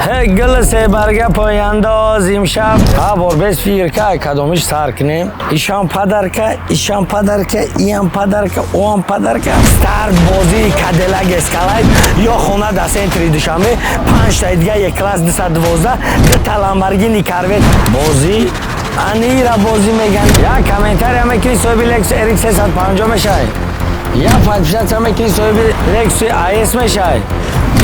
Гул себарга пояндоз имшаб. Ҳа, бор без фирка, кадомиш сар кунем? Ишам подарка, ишам подарка, иам подарка, оам подарка. Старт бозии Кадиллак Эскалайд ё хона дар центри Душанбе, панҷтаи дига Е-класс 212, дута Ламборгини Корвет. Бозӣ анира бозӣ меган. Як комментария мекунӣ, соҳиби Lexus RX 350 мешавӣ. Як подписаться мекунӣ, соҳиби Lexus IS мешавӣ.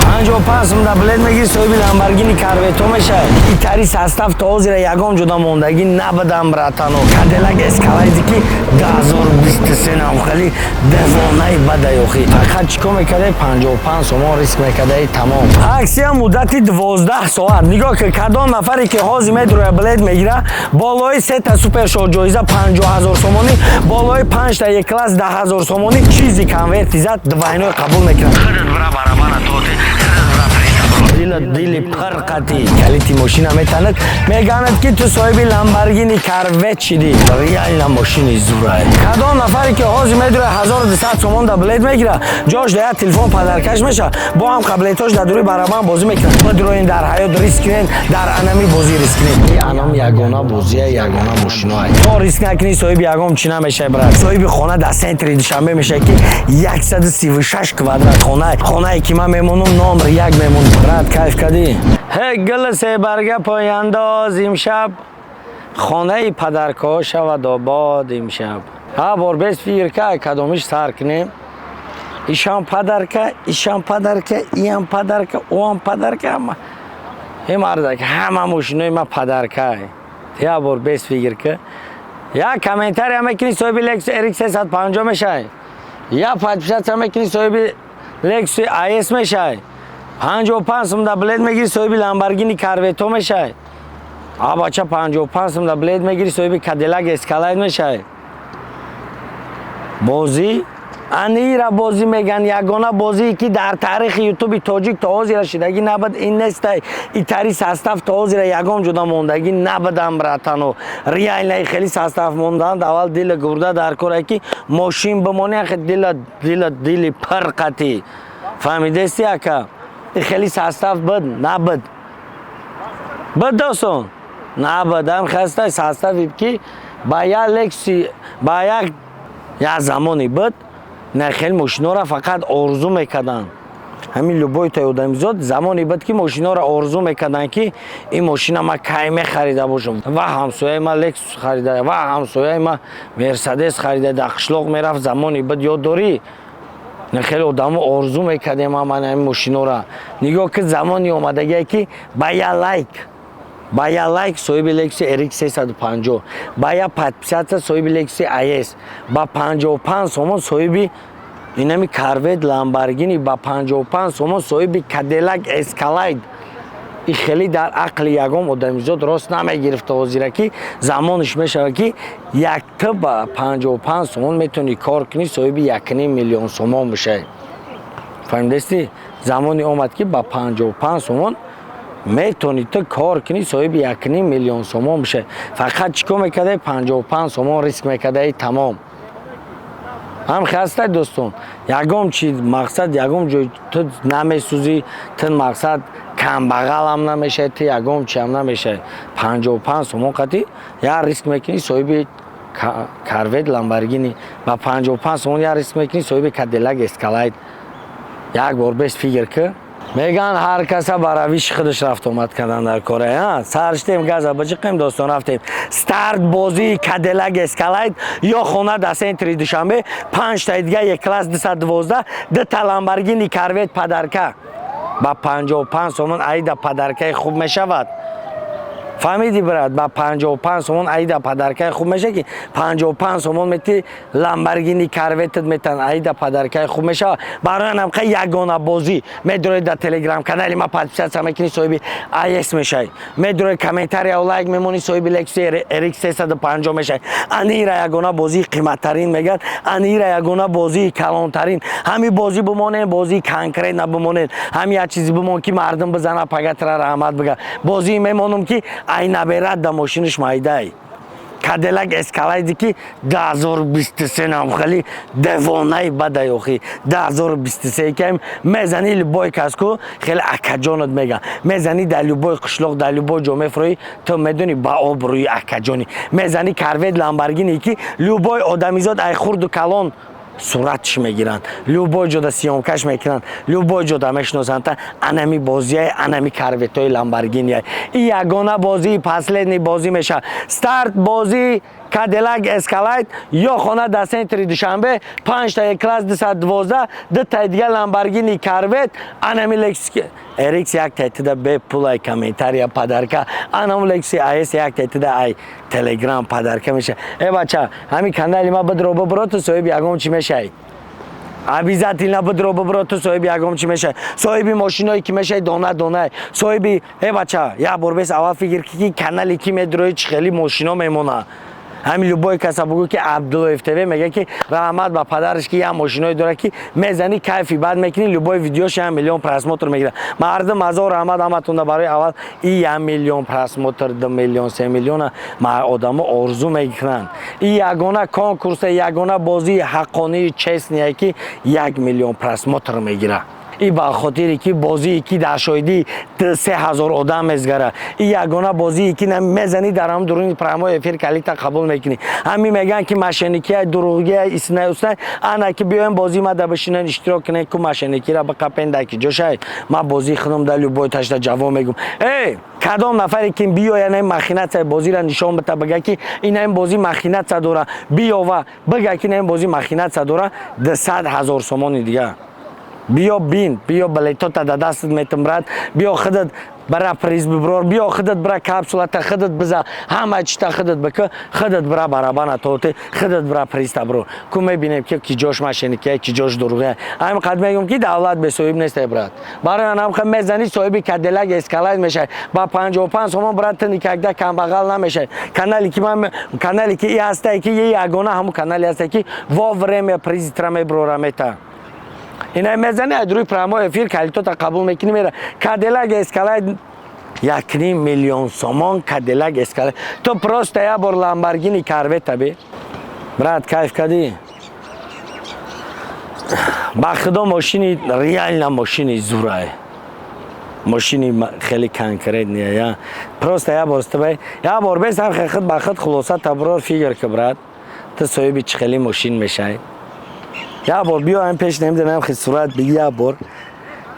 55 сум да билет мегири, соҳиби Ламборгини Корвето мешавӣ. Итари состав то ҳозира ягон ҷуда мондагӣ набудам, братано. Кадиллак Эскалайди, ки 2023 нам хеле девонаи бадаёхӣ. Фақат чӣ кор мекардаи? 55 сомон риск мекардаи, тамом. Аксия муддати 12 соат. Нигоҳ ки, кадом нафаре ки ҳозир медуроя, билет мегира, болои сета супершоҳ ҷоиза 50 ҳазор сомонӣ, болои панҷта Е-класс 10 ҳазор сомонӣ, чизи конверти зад двойной қабул мекунад. Худат бира барабана тоти, дила дили пирқати калити мошина метанад, меганад, ки ту соҳиби Ламборгини Корвет шидӣ. Реально мошини зурай. Кадом нафаре ки ҳозир медура, 1200 сомон да билет мегира, ҷош да як телефон подаркаш меша, бо ҳам қаблетош дар дури барабан бозӣ мекунад. Бидроен, дар ҳаёт риск кунен, дар анами бозӣ риск кунен. И анам ягона бозия, ягона мошиноай. То риск накунӣ, соҳиби ягон чӣ намешавӣ, брат. Соҳиби хона дар центри Душанбе мешавӣ, ки 136 квадрат хона, хонае ки ман мемонам, номер як мемонам. Брат, кайф кардӣ? Ҳе, гул себарга пояндоз имшаб, хонаи падаркоҳо шавад обод имшаб. Ҳа, бор без фирка, кадомиш сар кунем? Ишам подарка, ишам подарка, иам подарка, оам подарка. Ҳама э мардак, ҳама мошинои ма подарка. Я бор без фикр ка, як комментария мекунӣ, соҳиби Lexus RX 350 мешавӣ. Як подписаться мекунӣ, соҳиби Lexus IS мешавӣ. 55 сум да билет мегири, соҳиби Ламборгини Корвето мешавӣ. А бача, 55 сум да билет мегири, соҳиби Кадиллак Эскалайд мешавӣ. Бозӣ анира бозӣ меган, ягона бозие, ки дар таърихи Ютуби тоҷик то ҳозира шидагӣ набуд, ин нестай. Итари состав то ҳозира ягон ҷуда мондагӣ набудам, братано. Реально хеле состав монданд. Аввал дила гурда дар коре, ки мошин бимонӣ, ахи дила дила дили пирқатӣ, фаҳмидести, ака? Хеле состав буд, набуд, буд, досон, набуд. Ҳам хаста составе, ки ба як Лекси, ба як замоне буд, на хеле мошинора фақат орзу мекарданд. Ҳамин любой тои одамизод замоне буд, ки мошинора орзу мекарданд, ки ин мошина ма кай мехарида бошам, ва ҳамсояи ма Лексус харида, ва ҳамсояи ма Мерседес харида, дар қишлоқ мерафт. Замоне буд, ёд дорӣ, хеле одамо орзу мекардем ман ҳамин мошинора. Нигоҳ ки, замоне омадагие, ки ба як лайк соҳиби Lexus RX 350, ба як подписаться соҳиби Lexus IS, ба 55 сомон соҳиби инами Корвет, Ламборгини, ба 55 сомон соҳиби Кадиллак Эскалайд. И хеле дар ақли ягон одамизод рост намегирифта. Ҳозира ки замонаш мешавад, ки якта ба 55 сомон метавонӣ кор кунӣ, соҳиби 1,5 миллион сомон бишавӣ. Фаҳмидастӣ? Замоне омад, ки ба 55 сомон метавонӣ ту кор кунӣ, соҳиби 1,5 миллион сомон бишавӣ. Фақат чӣ кор мекардаи? 55 сомон риск мекардаи, тамом. Ҳам хастай, дӯстон, ягон чи мақсад, ягон ҷой ту намесӯзӣ, ту мақсад камбағалам намешавӣ, ту ягон чиам намешавӣ. 55 сомон қатӣ як риск мекунӣ, соҳиби Корвет, Ламборгини, ба 55 сомон як риск мекунӣ, соҳиби Кадиллак Эскалайд. Як бор бес фикр ки, мегӯянд, ҳар каса ба равиши худаш рафтомад кардан дар кора. Сарштем, газа биҷиқем, дӯстон, рафтем. Старт бозии Кадиллак Эскалайд ё хона дар центри Душанбе, панҷтаи дига Е-класс 212, дута Ламборгини Корвет подарка. Ба 55 сомон аида подаркаи хуб мешавад. Фаҳмидӣ, брат? Ба 55 сомон аида подаркаи хуб мешавад, ки 55 сомон мети, Ламборгини Корветат метан, аида подаркаи хуб мешавад. Барои намқа ягона бозӣ медуред, дар Телеграм канали ма подписаться мекунӣ, соҳиби АС мешавӣ. Медуред, комментария лайк мемонӣ, соҳиби Lexus RX 350 мешавӣ. Анира ягона бозии қиматтарин мегӯяд, анира ягона бозии калонтарин. Ҳами бозӣ бимонед, бозии конкретно бимонед, ҳами як чизе бимон, ки мардум бизана, пагатра раҳмат бигӯяд. Бозии мемонам, ки ай наберад да мошинаш майдай. Кадиллак Эскалейди, ки 2023 нам хеле девонаи бадай охи. 2023 ки мезани, любой каску хеле акаҷонат мега. Мезани, дар любой қишлоқ, дар любой ҷо мефурӯӣ, ту медони, ба обрӯи акаҷонӣ. Мезани Корвет Ламборгини, ки любой одамизод, ай хурду калон, суратш мегиранд, любой ҷода съёмка ш мекунанд, любой ҷода мешиносанд. Анами бозия, анами Корветҳои Ламборгиния. И ягона бозии, последний бозӣ мешавад. Старт бозии Кадиллак Эскалайт ё хона дар центри Душанбе, панҷтаи класс 212, дутаи дига Ламборгини Корвет, анами Лексус RX як тайтида бепул, ай комментария подарка, анам Лексус IS як тайтида ай Телеграм подарка меша. Э бача, ҳамин канали ма бидро, бибро, ту соҳиби ягон чӣ мешавӣ. Обязательно бидро, бибро, ту соҳиби ягон чӣ мешавӣ. Соҳиби мошиное ки мешавӣ, дона дона соҳиби. Э бача, як бор бес аввал фикр ки канали ки медрои, чӣ хели мошино мемона. Ҳамин любой каса бугӯ, ки Абдуллоев ТВ, мега, ки раҳмат ба падараш, ки як мошиное дорад, ки мезани, кайфи бад мекунӣ, любой видеош 1 миллион просмотр мегирад. Мардум, ҳазор раҳмат ҳаматонда. Барои аввал и 1 миллион просмотр, 2 миллион, 3 миллиона одамо орзу мекунанд. И ягона конкурсе, ягона бозии ҳаққонии, честный е, ки 1 миллион просмотр мегирад. И ба хотире ки бозие ки дар шоҳидии 3000 одам мезгара. И ягона бозие ки мезанӣ, дар ҳам дуруни прямой эфир калита қабул мекунӣ. Ҳамин мегӯянд, ки мошенникия, дурӯғгия, иснай уснай. Ана ки биёем, бозӣ ма да бишинен, иштирок кунен, ку мошенникира биқапен, дар ки ҷошай. Ма бозии худам дар любой ташда ҷавоб мегӯм. Эй, кадом нафаре ки биёяд, ин махинация бозиро нишон бита, бига, ки ин бозӣ махинация дора, биёва бига, ки ин бозӣ махинация дора, 200 000 сомони дига. Биё бин, биё, билетота да дастат метам, брат. Биё, худат бара приз биброр, биё, худат бира капсулата худат биза, ҳама чита худат бика, худат бира барабана тоте, худат бира призта бирор. Ку мебинем, ки ҷош мошенникия, ки ҷош дурӯғия. Ҳамин қад мегӯм, ки давлат бесоҳиб несте, брат. Барои анам мезанӣ, соҳиби Кадиллак Эскалайт мешавӣ ба 55 сомон. Брат, ту никогда камбағал намешавӣ. Канале ки ман, канале ки и ҳастае, ки ягона ҳамун канале ҳастае, ки во время призитра меброра мета. Ина мезани, аз рӯи прямой эфир калитота қабул мекунӣ, мера Кадиллак Эскалайт, 1,5 миллион сомон Кадиллак Эскалайт. То просто як бор Ламборгини Корвета би, брат, кайф кардӣ. Ба худо, мошини реально, мошини зурай, мошини хеле конкретный я. Просто як бор стабай, як бор бес ҳар худ ба худ хулоса таброр, фикр ки, брат, ту соҳиби чӣ хели мошин мешавӣ. Як бор биё ҳам пеш, намедонам, хел сурат биги, як бор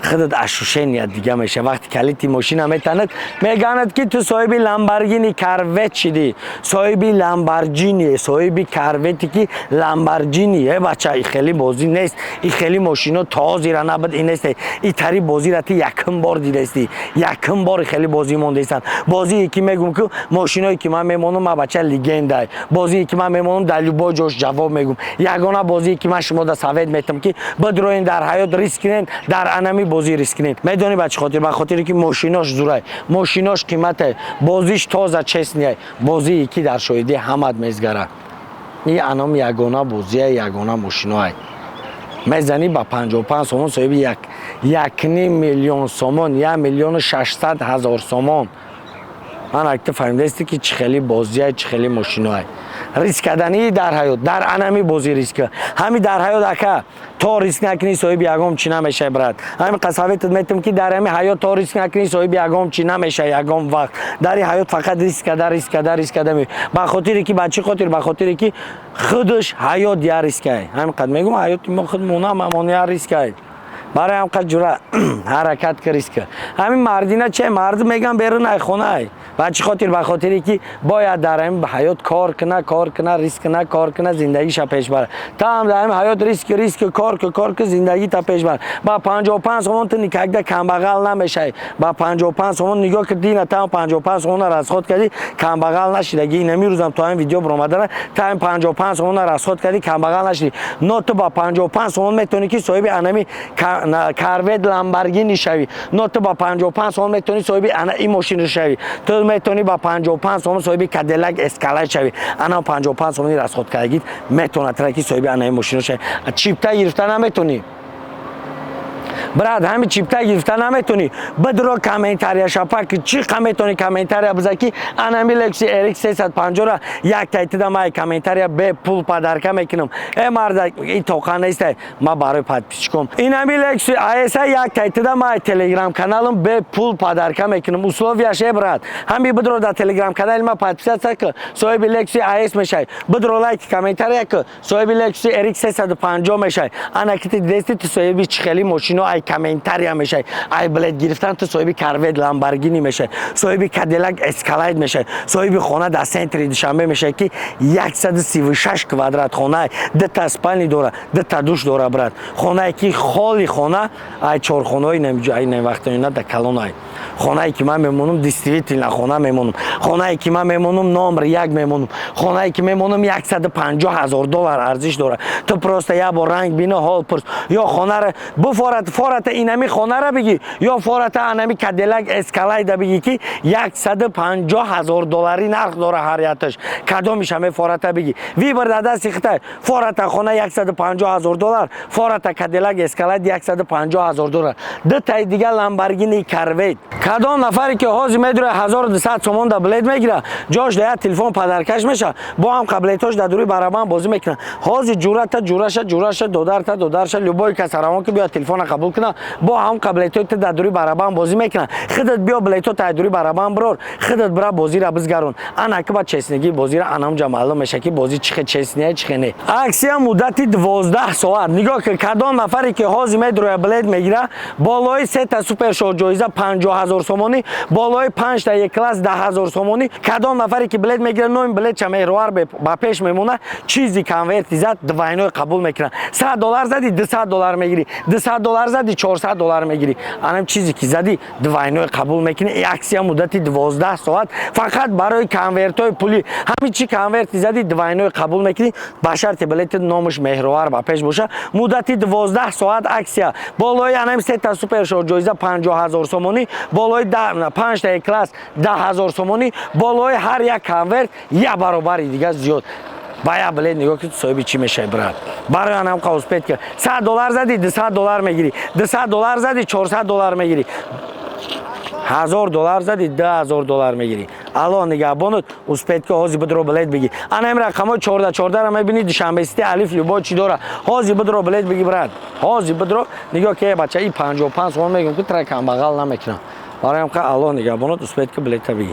худат ощущения дига меша. Вақти калити мошина метанад, меганад, ки ту соҳиби Ламборгини Корвет шидӣ, соҳиби Ламборҷини, соҳиби Корвети ки Ламборҷини. Э бача, и хеле бозӣ нест, и хеле мошино тозира набуд, и нест. И тари бозира ти якум бор дидаистӣ, якум бор хеле бозӣ мондаистанд. Бозие ки мегӯм, ки мошиное ки ман мемонам, ма бача, легенда. Бозие ки ман мемонам, дар любой ҷош ҷавоб мегӯм. Ягона бозие ки ман шумо да совет метам, ки бидроен, дар ҳаёт риск кунен, дар анами бозӣ риск кунед. Медонӣ ба чӣ хотир? Ба хотире ки мошинош зурай, мошинош қимате, бозиш тоза, честный, бозие ки дар шоҳидӣ ҳамат мезгара. И анам ягона бозия, ягона мошиноай. Мезанӣ, ба 55 сомон соҳиби 1,5 миллион сомон, 1 600 000 сомон. Ман акта фаҳмидаисти, ки чӣ хели бозия, чӣ хели мошиноай. Риск кардании дар ҳаёт, дар анами бозӣ риск. Ҳами дар ҳаёт, ака, то риск накунӣ, соҳиби ягон чӣ намешавӣ, брат. Ҳами қасаветат метам, ки дар ҳами ҳаёт то риск накунӣ, соҳиби ягон чӣ намешавӣ ягон вақт. Дар ин ҳаёт фақат риск карда, риск карда, риск карда. Ба хотире ки, ба чӣ хотир? Ба хотире ки худаш ҳаёт я рискай. Ҳамин қад мегӯм, ҳаёти мо худмона мамон я рискай. Барои ҳам қад ҷура ҳаракат ка, риск. Ҳамин мардина че мард меган, берун ай хонай. Ба чӣ хотир? Ба хотире ки бояд дар ҳамин ҳаёт кор куна, кор куна, риск куна, кор куна, зиндагиша пеш бара. Та ҳам дар ҳамин ҳаёт риск, риск, кор ку, кор ку, зиндагита пеш бар. Ба 55 сомон ту никогда камбағал намешавӣ. Ба 55 сомон, нигоҳ ки, дина та 55 сомона расход кардӣ, камбағал нашидаги. Инами рӯзам то ҳамин видео баромадана, та ҳамин 55 сомона расход кардӣ, камбағал нашидӣ. Но ту ба 55 сомон метавонӣ, ки соҳиби анами Корвет Ламборгини шавӣ. Но ту ба 55 сомон метавонӣ соҳиби ана ин мошин шавӣ. Ту метавонӣ ба 55 сомон соҳиби Кадиллак Эскалайт шавӣ. Ана 55 сомони расход кардагит метавонад тра ки соҳиби ана ин мошино шавӣ. Чипта гирифта наметавонӣ. Брат, ҳами чипта гирифта наметонӣ. Бидро комментария шапак, чӣ қа метонӣ комментария биза, ки анами Лексус RX 350-ра як тайтида май комментария бе пул подарка мекунам. Э, марда, и тоқа нестай, ма барои подписчиком инами Лексус AS як тайтида май Телеграм каналам бе пул подарка мекунам. Условияш, э, брат, ҳами бидро дар Телеграм канали ма подписаться ки, соҳиби Лексус AS мешай. Бидро лайк, комментария ки, соҳиби Лексус RX 350 мешай. Ана ки ти дести, ту соҳиби чихели мошино ай комментария мешай. Ай билет гирифтан ту соҳиби Корвет, Ламборгини мешай, соҳиби Кадиллак Эскалейд мешай, соҳиби хона дар центри Душанбе мешай, ки 136 квадрат хона, дута спальни дора, дута душ дора, брат. Хонае ки холи хона ай чорхонаҳои вақтоина да калон ай. Хонае ки ман мемонам, действительно хона мемонам. Хонае ки ман мемонам, номер як мемонам. Хонае ки мемонам, 150 000 доллар арзиш дорад. Ту просто як бор ранг бино, ҳол пурс. Ё хонара буфорат, фората инами хонара бигӣ, ё фората анами Кадиллак Эскалайда бигӣ, ки 150 000 доллари нарх дора ҳар яташ. Кадомиша мефората, бигӣ. Выбор дар дасти хитай. Фората хона 150 000 доллар, фората Кадиллак Эскалайд 150 000 доллар, дутаи дига Ламборгини, Корвет. Кадом нафаре ки ҳозир медура, 1200 сомон да билет мегира, ҷош да як телефон подаркаш меша. Бо ҳам қаблетош дар дуруи барабан бозӣ мекунад. Ҳозир ҷурата, ҷураша, ҷураша, додарта, додарша, любой кас равон ки биёд, телефона қабул куна. Бо ҳам қаблетои ту дар дуруи барабан бозӣ мекунад. Худат биё, билето тай дуруи барабан бирор, худат бира, бозира бизгарон. Ана ки ба честнигии бозира анамҷа маълум меша, ки бозӣ чихе честния, чихе не. Акция муддати 12 соат. Нигоҳ ки, кадом нафаре ки ҳозир медуроя, билет мегира, болои сета супершоҳ ҷоиза 50 000 сомонӣ, болои панҷта Е-класс 10 000 сомонӣ. Кадом нафаре ки билет мегира, номи билетча Меҳровар ба пеш мемона, чизи конверти зад, двойной қабул мекунад. 100 доллар зади, 200 доллар мегирӣ, 200 доллар зади, 400 доллар мегирӣ. Анам чизе ки задӣ, двойной қабул мекунӣ. Акция муддати 12 соат, фақат барои конвертҳои пулӣ. Ҳамин чи конверти задӣ, двойной қабул мекунӣ, ба шарти билети номаш Меҳровар ба пеш боша. Муддати 12 соат акция: болои анам сета супершоҳ ҷоиза 50 000 сомонӣ, болои панҷта Е-класс 10 000 сомонӣ, болои ҳар як конверт як баробари дига зиёд. Ба як билет, нигоҳ ки, соҳиби чӣ мешавӣ, брат. Барои анам қа успеть ки. 100 доллар задӣ, 200 доллар мегирӣ, 200 доллар задӣ, 400 доллар мегирӣ, 1000 доллар задӣ, 2000 доллар мегирӣ. Аллоҳ нигаҳбонут. Успеть ки, ҳозир бидро, билет бигӣ. Ана ин рақамҳои чорда чордаро мебинӣ, Душанбе Сити, алиф, любой чӣ дора. Ҳозир бидро, билет бигӣ, брат. Ҳозир бидро, нигоҳ ки, бача, и 55 сомон мегӯм, ки тра камбағал намекунам. Бароям қа, Аллоҳ нигаҳбонут. Успеть ки, билета бигӣ.